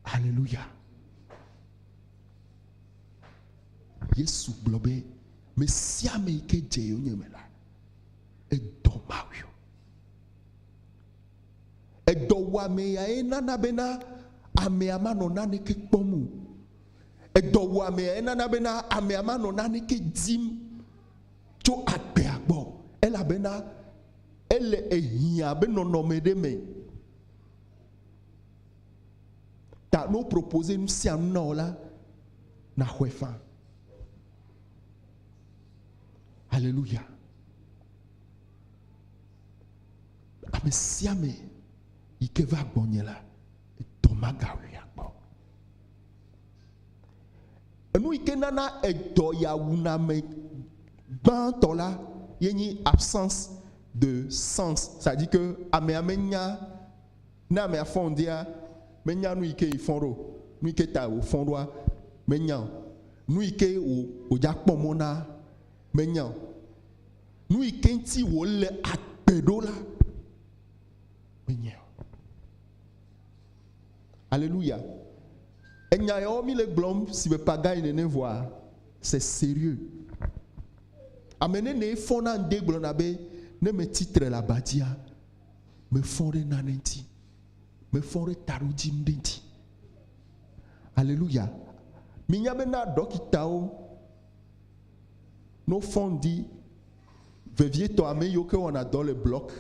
Hallelujah. Yesu gblɔ be me sia ame yi ke dze yonyeme la, edɔ mawui o. Edɔwuame yae nana bena amea manɔ naneke kpɔm o. Edɔwuamea enana bena amea manɔ naneke dim tso agbea gbɔ o, elabena ele ehiã be nɔnɔme ɖe me. Ta ne wo propose nu sia nu na wò la, naxɔe faa. Aleluya. Ame sia ame yi ke va gbɔnye la, edɔ magawui akpɔ. Enu yi ke nana edɔ ya wuna ame gbãtɔ la ye nyi absence de sens. C'est à dire que amea menya ne amea fɔ ŋdia menya nu yi ke yi fɔ ɖo, nu yi ke ta wòfɔ ɖoa menya o. Nu yi ke wò wòdza kpɔ mɔ na menya o. Nu yi ke ŋuti wòle agbe ɖo la menya o. Alléluia. Enya yawo mi le gblɔm si be pagaille nene vɔa, c'est sérieux. Ame nene fɔna ŋde gblɔna be ne metsi tre le aba dzia, mefɔ ɖe nane ŋuti, mefɔ ɖe taɖodzinu ɖe ŋuti. Alléluia. Minya bena ɖɔkitawo ne wofɔ ŋdi, vevietɔ ame yiwo ke wɔna dɔ le bloc,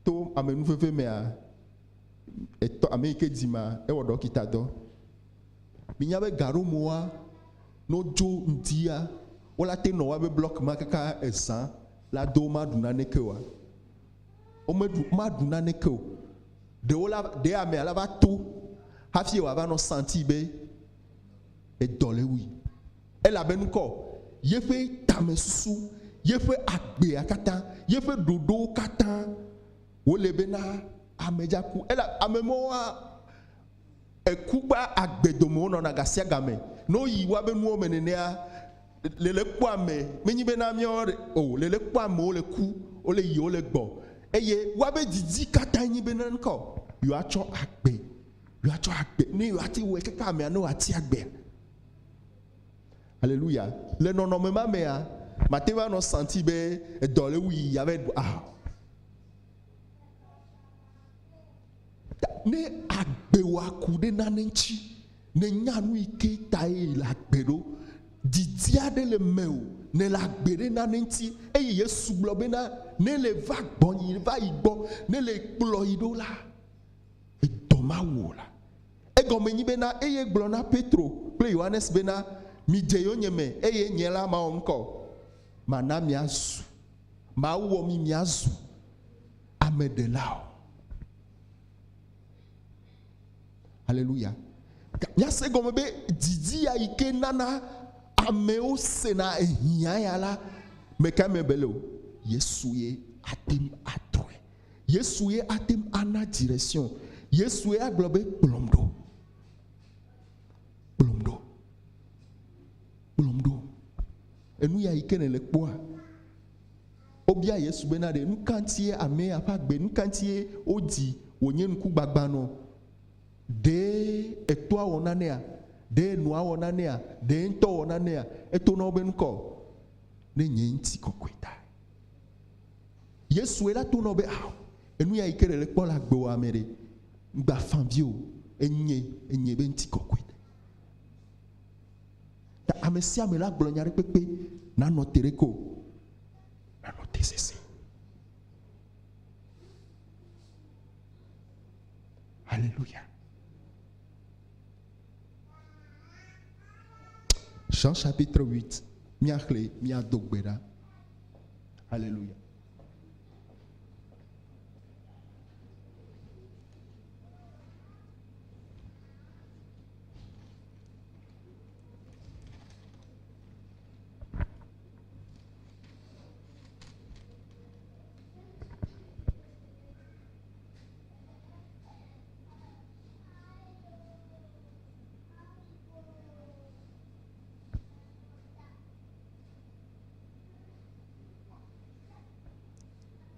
To amenuveve mea, etɔ ame yi ke di ma, ewɔ ɖɔkita dɔ. Minya be gaɖomoa, ne wodzo ŋdia, wola te nɔ woabe blɔk ma kaka ezã la do womaɖu naneke oa? Womeɖu, womaɖu naneke o. Ɖewo la, ɖe amea la va to hafi wòava nɔ santi be edɔ le wui. Elabe nukɔ yeƒe tamesusu, yeƒe agbea katã, yeƒe ɖoɖowo katã wole bena ame dza ku. Ela ame mɔwoa eku kple agbe dome wonɔna gasiagame. Ne woyi woabe nuwo me nenea, lele kpɔ ame, menyi bena míawo ɖe o, lele kpɔ amewo le ku, wole yi wole gbɔ. Eye woabe didi katã nyi bena nukɔ yewoatsɔ agbe, yewoatsɔ agbe, ne yewoate wɔe kaka amea ne wòatsi agbea. Aleluya. Le nɔnɔme ma mea, mate ŋu anɔ santi be edɔ le wui ya be ɖu ah. Ne agbe wò aku ɖe nane ŋuti, ne nya nu yi ke tae le agbe ɖo, didi aɖe le mewò, ne le agbe ɖe nane ŋuti, eye Yesu gblɔ bena, ne le va gbɔnye, va yi gbɔ, ne le kplɔ yi ɖo la, edɔ mawu o la. Egɔme nyi bena, eye gblɔ na Petro kple Yohanes bena, Midze yonyeme, eye nye la mawɔ ŋkɔ. Mana miazu, mawɔ mi miazu ameɖelawo. Aleluya. Míase gɔme be didi ya yi ke nana amewo sena ehiã ya la, meka me be le o. Yesu ye ate ŋu atrɔe. Yesu ye ate ŋu ana direction. Yesu ye agblɔ be kplɔm ɖo. Kplɔm ɖo. Kplɔm ɖo. Enu ya yi ke nèle kpɔa, wobia Yesu bena ɖe nu ka ŋutie ame ya ƒe agbe, nu ka ŋutie wodzi wònye ŋkugbagba nɔ? Ɖe etoa wɔ nanea? Ɖe enɔa wɔ nanea? Ɖe eŋutɔ wɔ nanea? Eto na wo be nukɔ ne nye ŋutikɔkɔe ta. Yesue la to na wo be, ao, enu ya yi ke ɖe le kpɔ le agbewòa me ɖe, ŋgba fa vi o, enye, enye be ŋutikɔkɔe ta. Ta ame sia ame la gblɔ nya ɖe kpekpe, nanɔ te ɖe ko, nanɔ te sese. Alléluia. Jean chapitre 8, míaxlẽ míado gbe ɖa. Alléluia.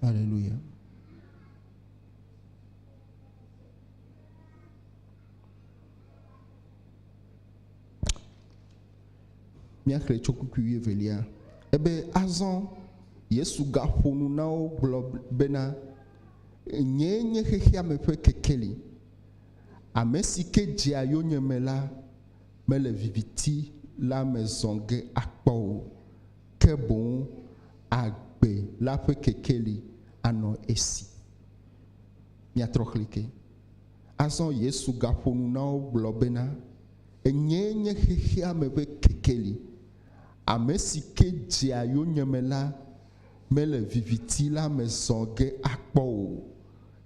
Alléluia. Míaxlẽ tso kpukpui wuievelia. Ebe azɔ Yesu gaƒo nu na wo gblɔ bena, Nyee nye xexeame ƒe kekeli. Ame si ke dzea yonyeme la mele viviti la me zɔ ge akpɔ o, ke boŋ agbe la ƒe kekeli anɔ esi. Míatrɔ xlẽ ke. Azɔ Yesu gaƒo nu na wo gblɔ bena, Enyee nye xexeame ƒe kekeli. Ame si ke dzea yonyeme la mele viviti la me zɔ ge akpɔ o,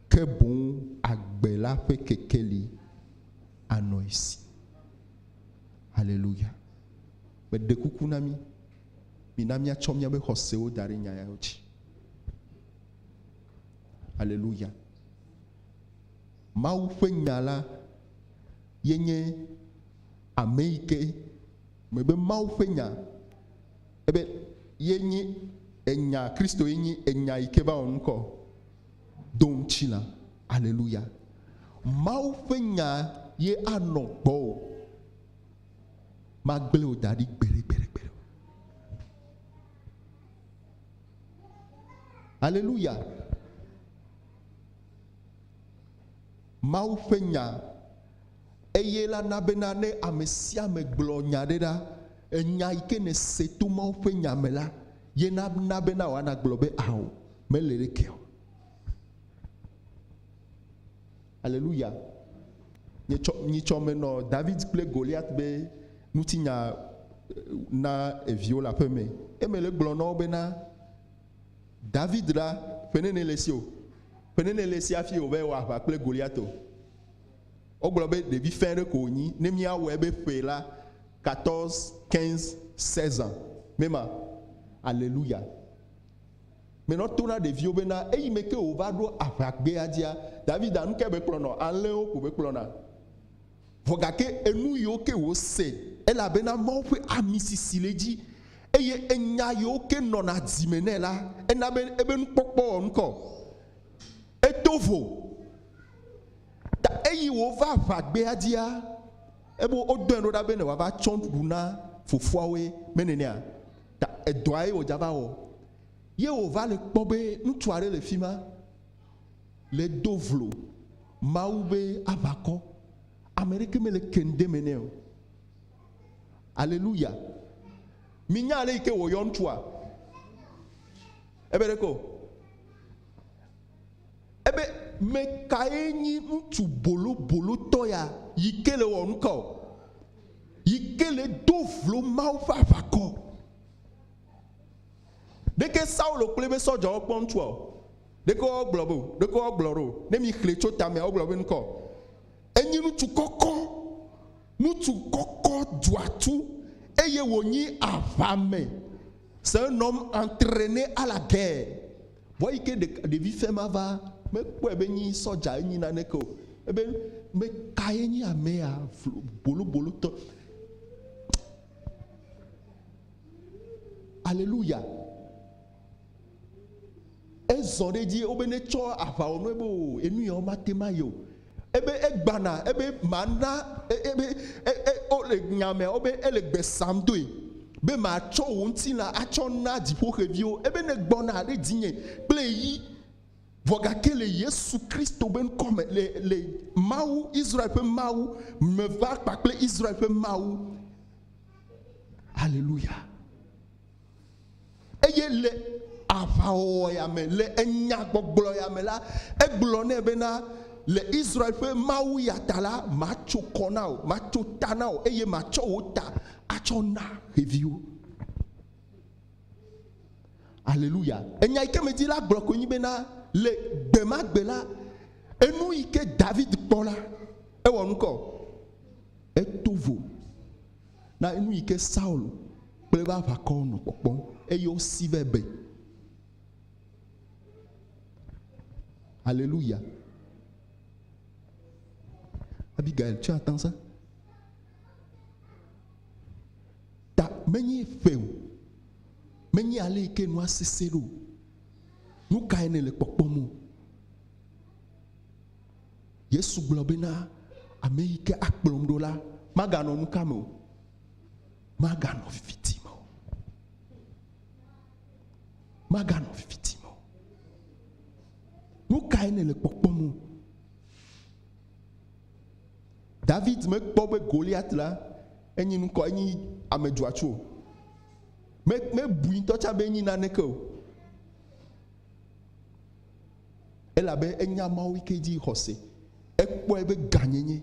ke boŋ agbe la ƒe kekeli anɔ esi. Haleluya! Meɖe kuku na mi, mina míatsɔ míaƒe xɔsewo da ɖe nya yawo dzi. Haleluya! Mawu ƒe nya la ye nye ame yi ke mebe Mawu ƒe nya ebe ye nyi enya Kristo ye nyi enya yi ke va wɔ ŋkɔ do ŋutilã. Aleluya. Mawu ƒe nya ye anɔ gbɔwò. Magblẽ wò da ɖi gbeɖe gbeɖe gbeɖe o. Aleluya. Mawu ƒe nya, eye la na bena ne ame sia ame gblɔ nya ɖe ɖa, enya yi ke nèse to Mawu ƒe nya me la, ye na na bena wòana gblɔ be, Ao, mele ɖeke o. Aleluya. Nyitsɔ, nyitsɔ menɔ David kple Goliat be ŋutinya na eviwo le aƒe me. Eme le gblɔ na wo bena, David la, ƒe nene le esi o? Ƒe nene le esi hafi wòva wɔ aʋa kple Goliat o? Wogblɔ be ɖevi fẽ aɖe ko wònyi. Ne míawɔe be ƒe la, quatorze, quinze, seize ans. Mema? Aleluya! Menɔ to na ɖeviwo bena eyime ke wòva ɖo aʋagbea dzia, Davida nu kae be kplɔnɔ? Alẽwo ko be kplɔna. Vɔ gake enu yiwo ke wòse, elabena Mawu ƒe ami sisi le edzi, eye enya yiwo ke nɔna dzime nɛ la, ena be ebe nukpɔkpɔ wɔ ŋkɔ. Eto vo. Ta eyi wòva aʋagbea dzia, ebe wodɔe ɖo ɖa be ne wòava tsɔ nuɖuɖu na fofoawoe, menenea? Ta edɔa ye wòdza va wɔ. Ye wòva le kpɔ be ŋutsu aɖe le fima. Le do vlo Mawu be aʋakɔ. Ame ɖeke mele ke ŋde me nɛ o. Aleluya. Minya ale yi ke wòyɔ ŋutsua? Ebe ɖeke o. Ebe me kae nyi ŋutsu bolobolotɔ ya yi ke le wɔ nuka o? Yi ke le do vlo Mawu ƒe aʋakɔ. Ɖeke Saulo kple ebe sɔdzawo kpɔ ŋutsua o. Ɖeke woagblɔ be o, ɖeke woagblɔ ɖo o. Ne mi xlẽ tso tamea, wogblɔ be ŋkɔ. Enyi ŋutsu kɔkɔ, ŋutsu kɔkɔ duatu eye wònyi aʋame. C'est un homme entraîné à la guerre. Vɔ yi ke ɖevi fɛ ma va, mekpɔe be nyi sɔdza enyi naneke o. Ebe me kae nyi amea bolobolotɔ. Alléluia. Ezɔ ɖe edzi wobe netsɔ aʋawɔnu ebe o enu yawo mate ma yi o. Ebe egbana ebe mana ebe o le nyamea wobe ele gbe sam doe be matsɔ wò ŋutilã atsɔ na dziƒoxeviwo ebe ne gbɔna ɖe dzinye kple yi vɔ gake le Yesu Kristo be ŋkɔ me le le Mawu Israel ƒe Mawu meva kpakple Israel ƒe Mawu. Alléluia. Eye le aʋawɔwɔ ya me, le enyagbɔgblɔ ya me la, egblɔ nɛ bena, Le Israel ƒe Mawu ya ta la, matso kɔ na wò, matso ta na wò, eye matsɔ wò ta atsɔ na xeviwo. Aleluya. Enya yi ke medi la gblɔ koe nyi bena, le gbe ma gbe la, enu yi ke David kpɔ la, ewɔ nukɔ, eto vo. Na enu yi ke Saul kple eƒe aʋakɔwo nɔ kpɔkpɔm eye wosi vɛ be. Alléluia. Abigail, tu entends ça? Ta menye ƒe o. Menye ale yi ke nua sesẽ ɖo. Nu kae nèle kpɔkpɔm o? Yesu gblɔ bena, Ame yi ke akplɔm ɖo la, maganɔ nuka me o? Maganɔ viviti me o. Maganɔ viviti me o. Nu kae nèle kpɔkpɔm o? David mekpɔ be Goliat la enyi nukɔ enyi ame dzɔatsu o. Me mebui ŋutɔ tsã be enyi naneke o. Elabe enya Mawu yi ke dzi xɔse. Ekpɔe be gãnyenye.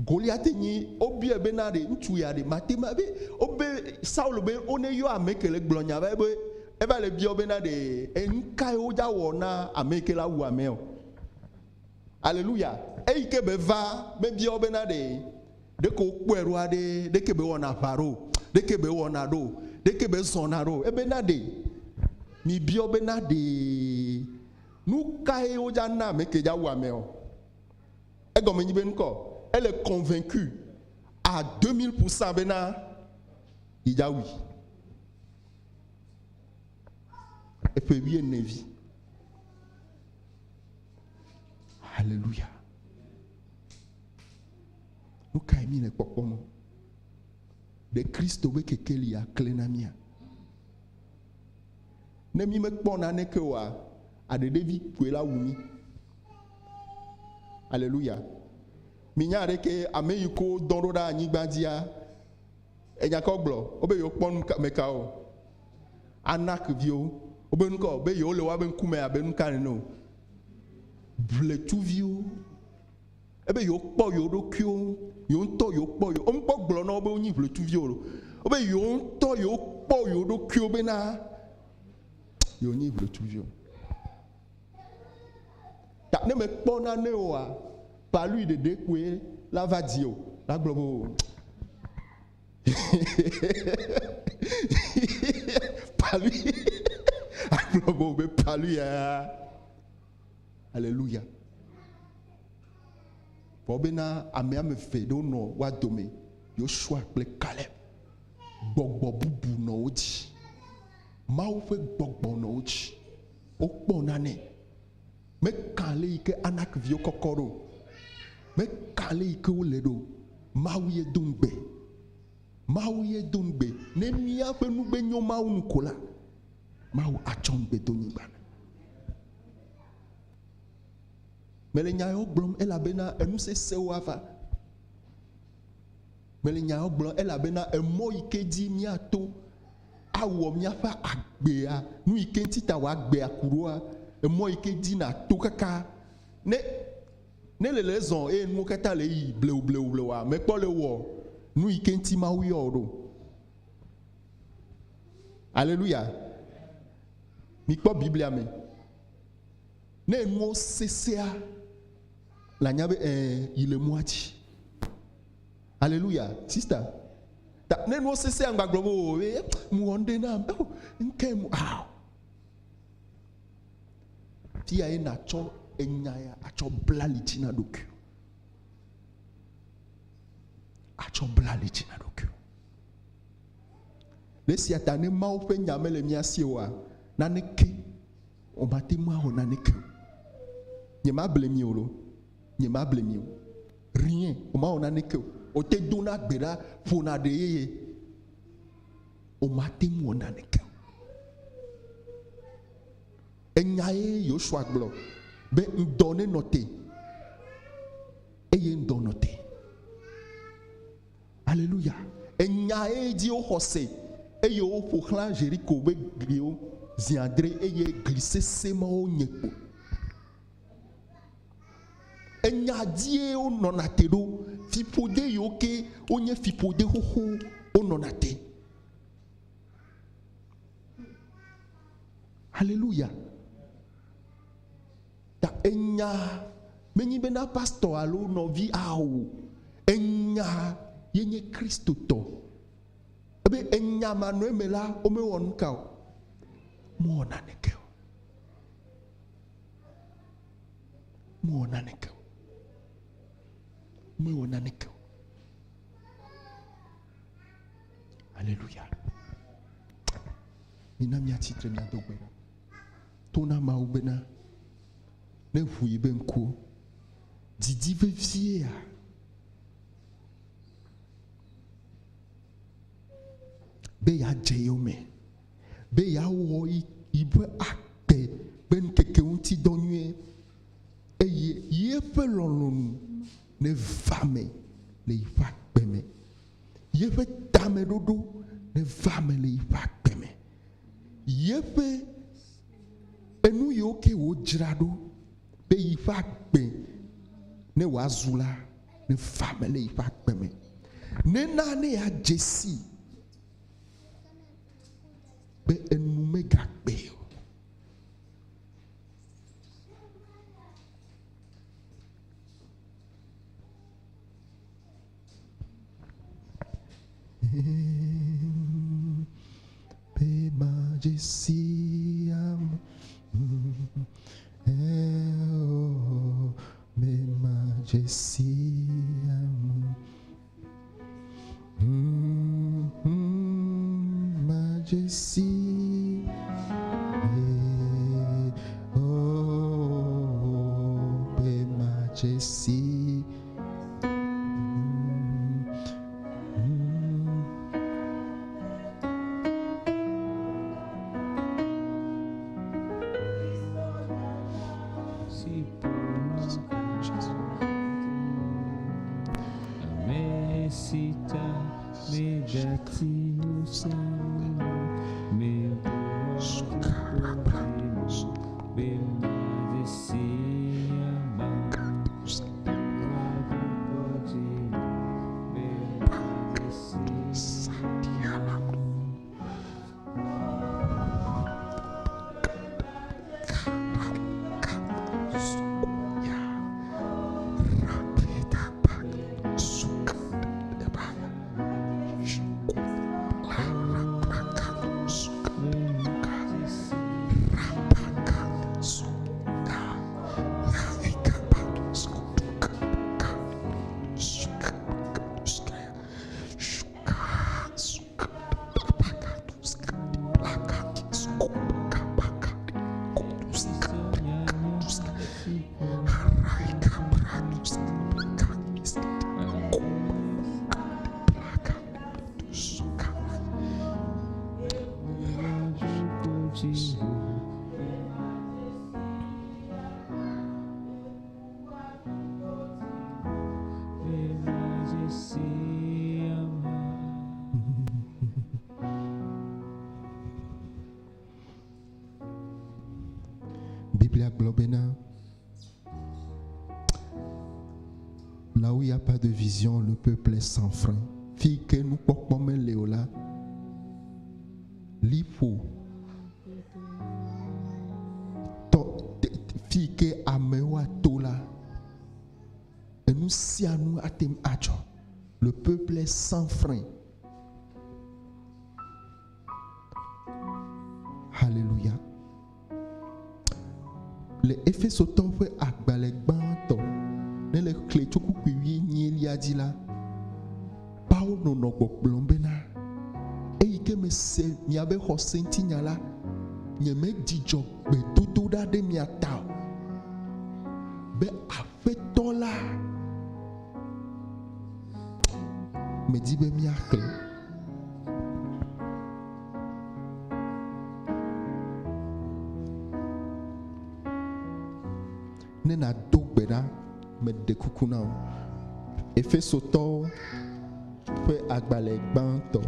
Goliat nyi wobiɔe bena ɖe ŋutsu ya ɖe mate ma be wobe Saul be wone yɔ ame ke le gblɔ nya va be eva le biɔ bena ɖe enu kae wodza wɔ na ame yi ke la wu amea o. Aleluya. Eyi ke be va mebiɔ bena ɖe ɖeke wokpɔe ɖoa ɖe ɖeke be wɔna aʋa ɖo ɖeke be wɔna ɖo ɖeke be zɔna ɖo ebena ɖe mibiɔ bena ɖe nu kae wodza na ame ke dza wu amea o. Egɔme nyi be ŋkɔ ele convaincu à 2000% bena yi dza wui. Eƒe wuiene vi. Hallelujah. Nu kae mi le kpɔkpɔm o? Ɖe Kristo be kekeli akle na mía? Ne mi mekpɔ naneke oa, aɖe ɖevi koe la wu mí. Aleluya. Minya ɖeke ame yi ko dɔn ɖo ɖa anyigba dzia, enya ka wogblɔ? Wobe yewo kpɔ nu meka o. Anak viwo. Wobe ŋkɔ be yewo le woabe ŋkume abe nuka ene o. Ʋletsuviwo. Ebe yewo kpɔ yewo ɖokuiwo, yewo ŋutɔ yewo kpɔ yewo, womekpɔ gblɔ na wo be wonyi ʋletsuviwo o. Wobe yewo ŋutɔ yewo kpɔ yewo ɖokuiwo bena yewo nyi ʋletsuviwo. Ta ne mekpɔ nane oa, palui ɖeɖe koe la va dzi o. La gblɔ be o. Palui. Agblɔ be o be palui ya. Aleluya. Vɔ bena ame ame eve ɖewo nɔ woa dome, Yosua kple Kaleb. Gbɔgbɔ bubu nɔ wo dzi. Mawu ƒe gbɔgbɔ nɔ wo dzi. Wokpɔ nane. Meka ale yi ke Anak viwo kɔkɔ ɖo. Meka ale yi ke wole ɖo. Mawu ye do ŋugbe. Mawu ye do ŋugbe. Ne míaƒe nugbe nyo Mawu nu ko la, Mawu atsɔ ŋugbe do nyigba me. Mele nya yawo gblɔm elabena enu sesẽwo ava. Mele nya yawo gblɔm elabena emɔ yi ke dzi míato awɔ míaƒe agbea, nu yi ke ŋuti ta wò agbea ku ɖoa, emɔ yi ke dzi nàto kaka ne ne le le zɔ eye nuwo katã le yi blewu blewu blewua, mekpɔ le wɔ nu yi ke ŋuti Mawu yɔ wò ɖo. Aleluya. Mikpɔ Biblia me. Ne enuwo sesẽa, le anya be ɛɛ yi le mɔa dzi. Aleluya. Sista, ta ne nuwo sesẽa ŋgba gblɔ be o ye mu wɔ ŋɖe nam. Oh, ŋke mu ao. Fia ye natsɔ enya ya atsɔ bla li dzi na ɖokuiwò. Atsɔ bla li dzi na ɖokuiwò. Le esia ta ne Mawu ƒe nya mele mía si oa, naneke womate ŋu awɔ naneke o. Nyemable mi o lo, nyemable mi o. Rien, womawɔ naneke o. Wote dona gbe ɖa, ƒona ɖe yeye. Womate ŋu wɔ naneke o. Enya ye Yosua gblɔ be ŋdɔ nenɔ te eye ŋdɔ nɔ te. Aleluya. Enya ye dzi woxɔ se eye woƒo xlã Ʒeriko be gliwo zi adre eye gli sesẽ mawo nye kpo. Enya dzie wonɔna te ɖo. Fiƒode yiwo ke wonye fiƒode xoxo wonɔna te. Aleluya. Ta enya menyi bena pastor alo nɔvi ao. Enya ye nye Kristotɔ. Ebe enya manɔ eme la, womewɔ nuka o. Mewɔ naneke o. Mewɔ naneke o. Mewɔ naneke o. Aleluya. Mina míatsitre míado gbe ɖa. To na Mawu bena ne ʋu yi be ŋkuwo. Didi veviea. Be yeadze yome. Be yeawɔ yiƒe agbe be ŋkeke ŋuti dɔ nyuie. Eye yeƒe lɔlɔ̃nu neva me le yiƒe agbe me. Yeƒe tameɖoɖo neva eme le yiƒe agbe me. Yeƒe enu yiwo ke wòdzra ɖo be yiƒe agbe ne wòazu la neva eme le yiƒe agbe me. Nena ne yeadze sii be enu megakpee o. Be majesty am oh, be majesty am majesty oh, be majesty. Biblia gblɔ bena là où il n'y a pas de vision, le peuple est sans frein. Fi ke nukpɔkpɔ mele o la, Liƒo tɔ te fi yi ke amewo ato la, enu sia nu ate ŋu adzɔ. Le peuple est sans frein. Hallelujah. Le Efesotɔwo ƒe agbalẽ gbãtɔ, ne le xlẽ tso kpukpui wuienyilia dzi la, Paulo nɔ gbɔgblɔm bena, Eyi ke mese miabe xɔse ŋutinya la, nyemedzudzɔ gbedodoɖa ɖe mia ta o, be Aƒetɔ la medi be míaxlẽ. Ne nàdo gbe ɖa, meɖe kuku na wò. Efesotɔwo ƒe agbalẽ gbãtɔ,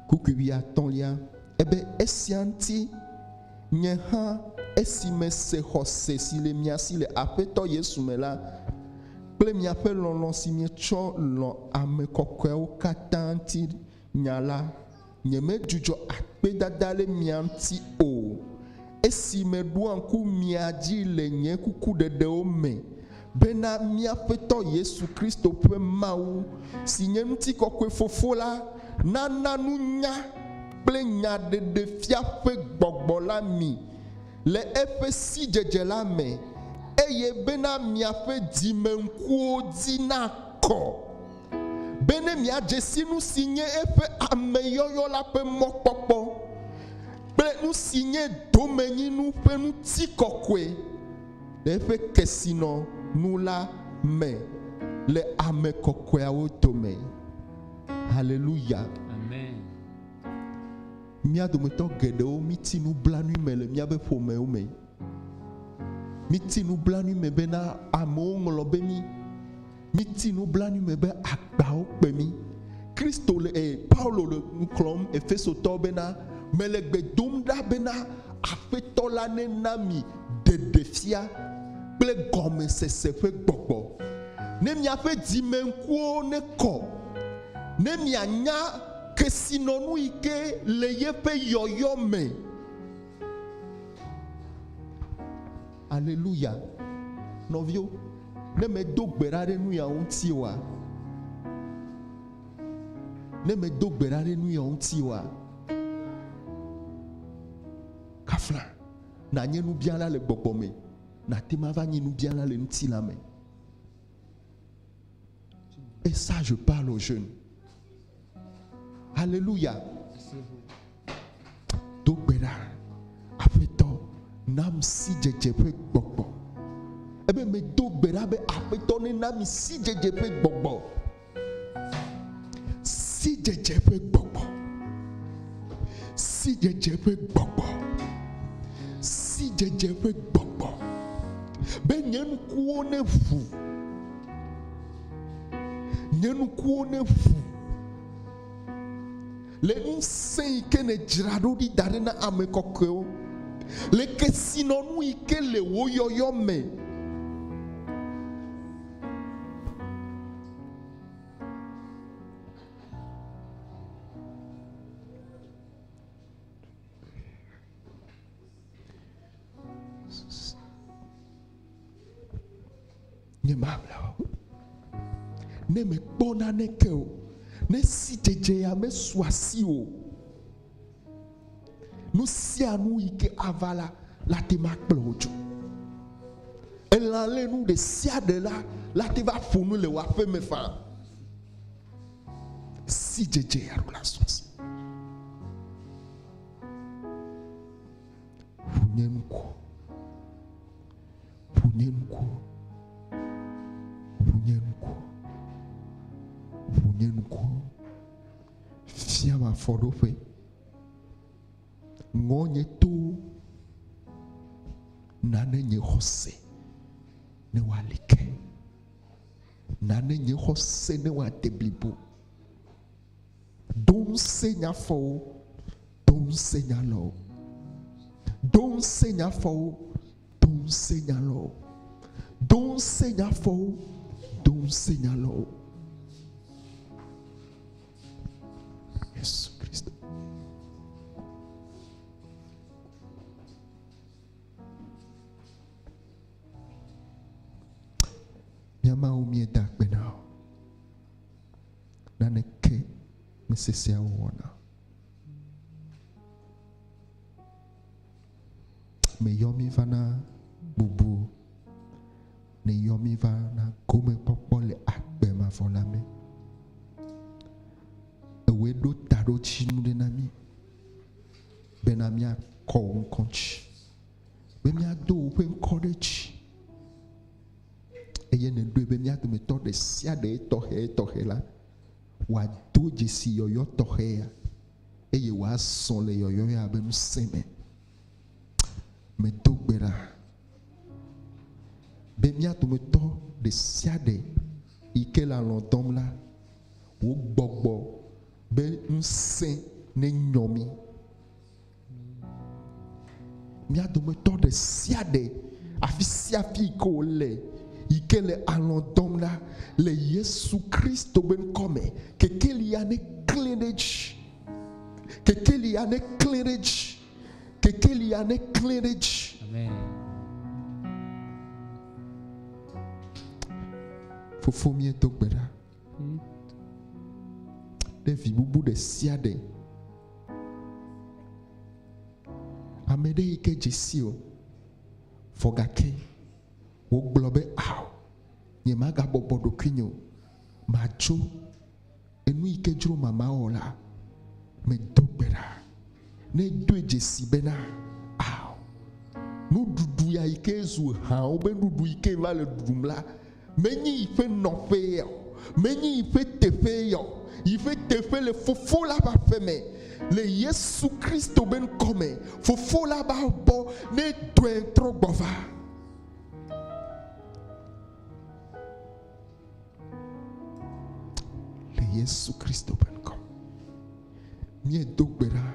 kpukpui wuiatɔ̃lia, ebe, Esia ŋuti nye hã, esi mese xɔse si le mia si le Aƒetɔ Yesu me la, kple miaƒe lɔlɔ̃ si mietsɔ lɔ̃ ame kɔkɔeawo katã ŋuti nya la, nyemedzudzɔ akpedada ɖe mia ŋuti o, esi meɖoa ŋku mia dzi le nye kukuɖeɖewo me, bena mía Aƒetɔ Yesu Kristo ƒe Mawu, si nye Ŋutikɔkɔe Fofo la, nana nunya kple nyaɖeɖefia ƒe gbɔgbɔ la mi le eƒe sidzedze la me, eye bena miaƒe dzimeŋkuwo dzi nakɔ, bene miadze si nu si nye eƒe ameyɔyɔ la ƒe mɔkpɔkpɔ kple nu si nye domenyinu ƒe ŋutikɔkɔe le eƒe kesinɔnu la me le ame kɔkɔeawo dome. Haleluya. Amen. Mía dometɔ geɖewo mítsi nublanui me le míaƒe ƒomewo me. Mítsi nublanui me bena amewo ŋlɔ be mí. Mítsi nublanui me be agbawo kpe mí. Kristo le, eh, Paulo le nu xlɔ̃m Efesotɔwo bena, Mele gbe dom ɖa bena Aƒetɔ la nena mi ɖeɖefia kple gɔmesese ƒe gbɔgbɔ, ne miaƒe dzimeŋkuwo nekɔ, ne mianya kesinɔnu yi ke le yeƒe yɔyɔ me. Aleluya. Nɔviwo, ne medo gbe ɖa ɖe nu ya ŋuti oa, ne medo gbe ɖa ɖe nu ya ŋuti oa, kafla, nànye nubiala le gbɔgbɔ me, nàte ŋu ava nyi nubiala le ŋutilã me. Et ça, je parle aux jeunes. Alléluia. Do gbe ɖa, Aƒetɔ, nam sidzedze ƒe gbɔgbɔ. Ebe medo gbe ɖa be Aƒetɔ nena mi sidzedze ƒe gbɔgbɔ. Sidzedze ƒe gbɔgbɔ. Sidzedze ƒe gbɔgbɔ. Sidzedze ƒe gbɔgbɔ. Be nye ŋkuwo ne ʋu. Nye ŋkuwo ne ʋu. Le ŋusẽ yi ke nèdzra ɖo ɖi da ɖe na ame kɔkɔewo, le kesinɔnu yi ke le wò yɔyɔ me. Nyemabla o. Ne mekpɔ naneke o, ne sidzedze ya mesu asi o, nu sia nu yi ke ava la, la te ma kplɔ wò dzo. Elã lé nu ɖe sia ɖe la, la te va ƒo nu le wò aƒe me faa. Sidzedze ya ɖo la su asi. Ʋu nye ŋku. Ʋu nye ŋku. Ʋu nye ŋku. Ʋu nye ŋku. Fiam afɔɖoƒe. Ŋɔ nye towo. Nane nye xɔse ne wòali ke. Nane nye xɔse ne wòade blibo. Do ŋusẽ nye afɔwo. Do ŋusẽ nye alɔwo. Do ŋusẽ nye afɔwo. Do ŋusẽ nye alɔwo. Do ŋusẽ nye afɔwo. Do ŋusẽ nye alɔwo. míeda akpe na wò. Naneke mesesẽa wòwɔna o. Meyɔ mí va na bubu o. Nèyɔ mí va na gomekpɔkpɔ le agbe mavɔ la me. Ewòe ɖo taɖodzinu ɖe na mí bena míakɔ wò ŋkɔ ŋuti, be míado wò ƒe ŋkɔ ɖe dzi. Eye nèɖoe be mía dometɔ ɖe sia ɖe etɔxɛetɔxɛ la, wòado dzesi yɔyɔ tɔxɛ ya eye wòazɔ le yɔyɔ ya be ŋusẽ me. Medo gbe ɖa be mía dometɔ ɖe sia ɖe yi ke le alɔ̃ dɔm la, wò gbɔgbɔ be ŋusẽ nenyɔ mí. Mía dometɔ ɖe sia ɖe, afi sia afi yi ke wòle, yi ke le alɔ̃ dɔm la, le Yesu Kristo be ŋkɔ me, kekeli ya neklẽ ɖe edzi. Kekeli ya neklẽ ɖe edzi. Kekeli ya neklẽ ɖe edzi. Amen. Fofo míedo gbe ɖa ɖe vi bubu ɖe sia ɖe Ame ɖe yi ke dze si o, vɔ gake wògblɔ be, Ao, nyemagabɔbɔ ɖokuinye o, matso enu yi ke dzro mama wɔ la, medo gbe ɖa. Ne edoe dzesi bena, Ao, nuɖuɖu ya yi ke zu hãwo be nuɖuɖu yi ke va le ɖuɖum la, Menye yi ƒe nɔƒee o, menye yi ƒe teƒee o, yi ƒe teƒe le Fofo la ƒe aƒe me, le Yesu Kristo be ŋkɔ me, Fofo la ba bɔ ne dɔe trɔ gbɔ va. Le Yesu Kristo be ŋkɔ me. Míedo gbe ɖa.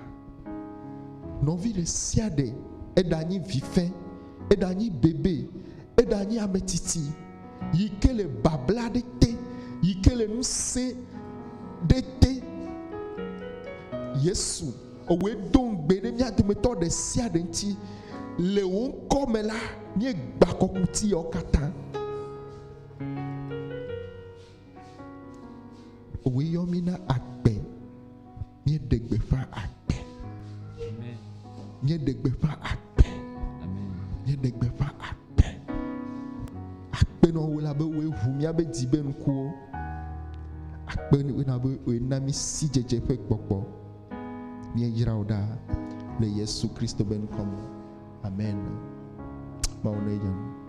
Nɔvi ɖe sia ɖe, eɖanyi vi fẽ, eɖanyi bebe, eɖanyi ame tsitsi, yi ke le babla ɖe te, yi ke le ŋusẽ ɖe te, Yesu, ewòe do ŋugbe ɖe mía dometɔ ɖe sia ɖe ŋuti, le wò ŋkɔ me la, míegbã kɔkuti yawo katã. Wòe yɔ mí na agbe. Míeɖe gbeƒã agbe. Míeɖe gbeƒã agbe. Míeɖe gbeƒã agbe. Akpe nɔ wò la be wòe ʋu míabe dzi be ŋkuwo. Akpe na be wòe na mí sidzedze ƒe gbɔgbɔ. Míeyra wò ɖaa le Yesu Kristo be ŋkɔ me. Amen. Mawu neyra mi.